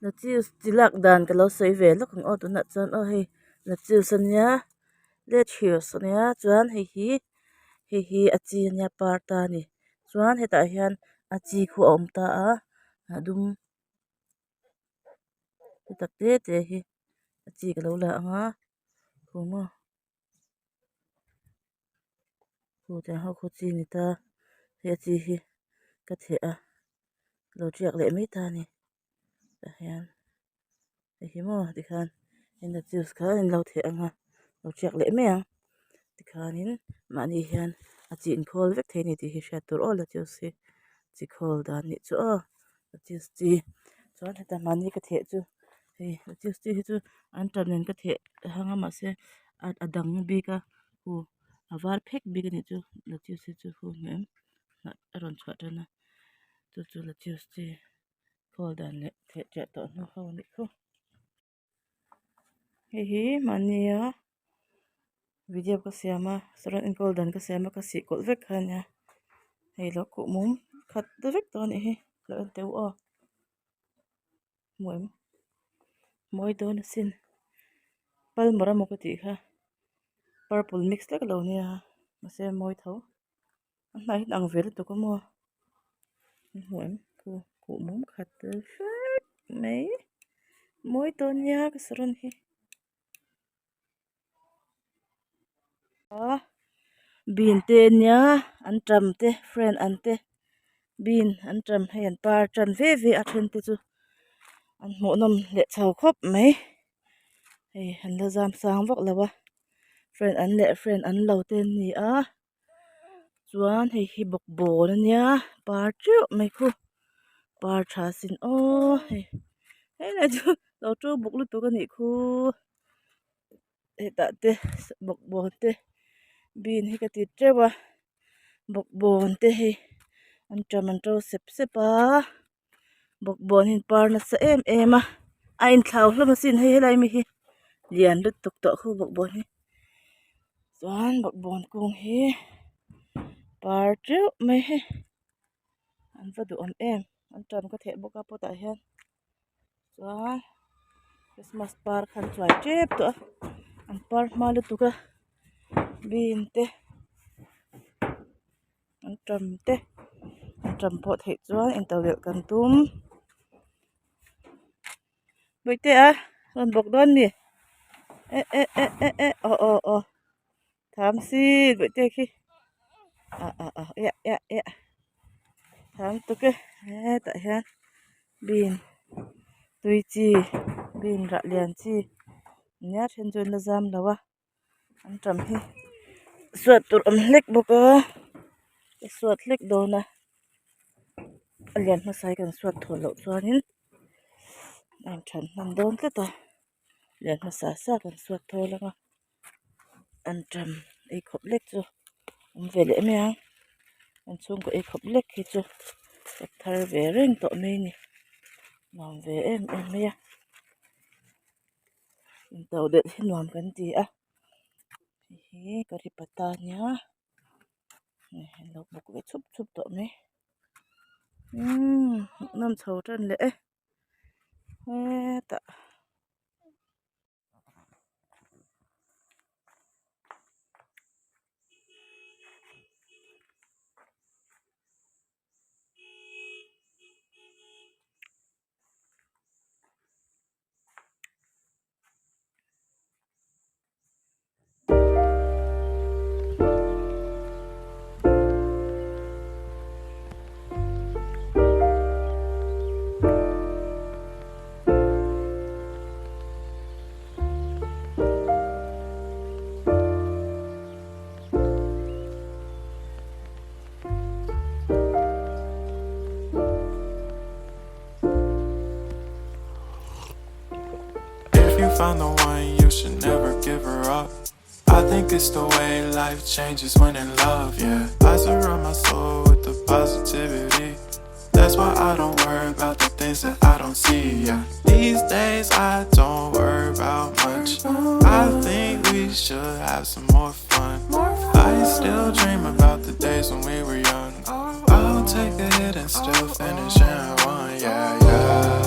Lettuce chi lak dan ka lo sawi ve lawk ang aw tunah chuan aw hei lettuce ania lettuce ania chuan hei hi hei hi a chi ania par ta a ni chuan hetah hian a chi khu a awm ta a a dum te tak te te hi a chi ka lo la ang a khu maw. Khu tiang ho khu chi ni ta hei a chi hi ka theh a lo tiak leh mai ta a ni tah hian hei hi maw tikhan lettuce kha an lo theh ang a lo tiak leh mai ang tikhanin mahni hian a chi inkhawl vek thei a ni tih hi hriat tur aw lettuce hi chi khawl dan nih chu aw lettuce chi chuan heta mahni ka theh chu hei lettuce chi hi chu an tan nen ka theh hang a mahse a dang bik a hu a var phek bik a nih chu lettuce hi chu hu hmuh em hnah a rawn chhuah tan a chu chu lettuce chi khawl dan leh theh tiah tawh hnu ho a nih khu. Hei hi mahnia video ka siam a saron enkawl dan ka siam a ka sih kawlh vek kha ania hei lo kuh mum khat ta vek tawh a nih hi lo en teh u aw hmu em mawi dawn asin palmar emaw ka tih kha purple mix hlek a lo nia mahse a mawi tho a hnah hi ang ve lutuk a maw hmu em khu kuh mum khat tel hrep mai mawi dawn nia ka saron hi a bean te ania an tam te friend an te bean an tam hei an par tan ve ve a then te chu an hmuh nawm leh chho khawp mai hei an la zam sang vak lo a friend an leh friend an lo te an ni a chuan hei hi bawkbawn ania par teuh mai khu par tha sin aw hei helai chu lo to buk lutuk anih khu hetah te bawkbawn te bean hi ka ti teuh a bawkbawn te hei an ṭam an ṭo sep sep a bawkbawn hi an par nasa em em a a inthlau hlawm asin hei helai mi hi lian lutuk tawh khu bawkbawn hi chuan bawkbawn kung hi par teuh mai hei an va duhawm em an ṭam ka theh bawk a pot ah hian. Chuan christmas par kha an chuai tep tawh a an par hma lutuk a bean te an tam te an tam pawh theih chuan intodelh kan tum bawihte a rawn bawk dawn a ni eh eh eh eh eh aw aw aw tham si bawihte khi ah ah ah iah iah iah tham tuk e hetah hian bean tui chi bean rah lian chi nia then chu an la zam lo a an tam hi suat tur awm hlek bawk a ka suat hlek dawn a a lian hmasa hi kan suat thaw loh chuanin a inthan hman dawn tlat a lian hmasa sa kan suat thawl ang a. An ṭam ei khawp lek chu awm ve leh mai ang an chhungkaw ei khawp lek hi chu ka thar ve reng tawh mai a ni nuam ve em em mai a intodelh hi nuam kan ti a hei hi curry patta a nia hei an lo buk ve chhup chhup tawh mai umm hmuhnawm chho ṭan leh e hetah. If you found the one, you should never give her up. I think it's the way life changes when in love, yeah. I surround my soul with the positivity. That's why I don't worry about the things that I don't see, yeah. These days I don't worry about much. I think we should have some more fun. I still dream about the days when we were young. I'll take a hit and still finish in one, yeah, yeah.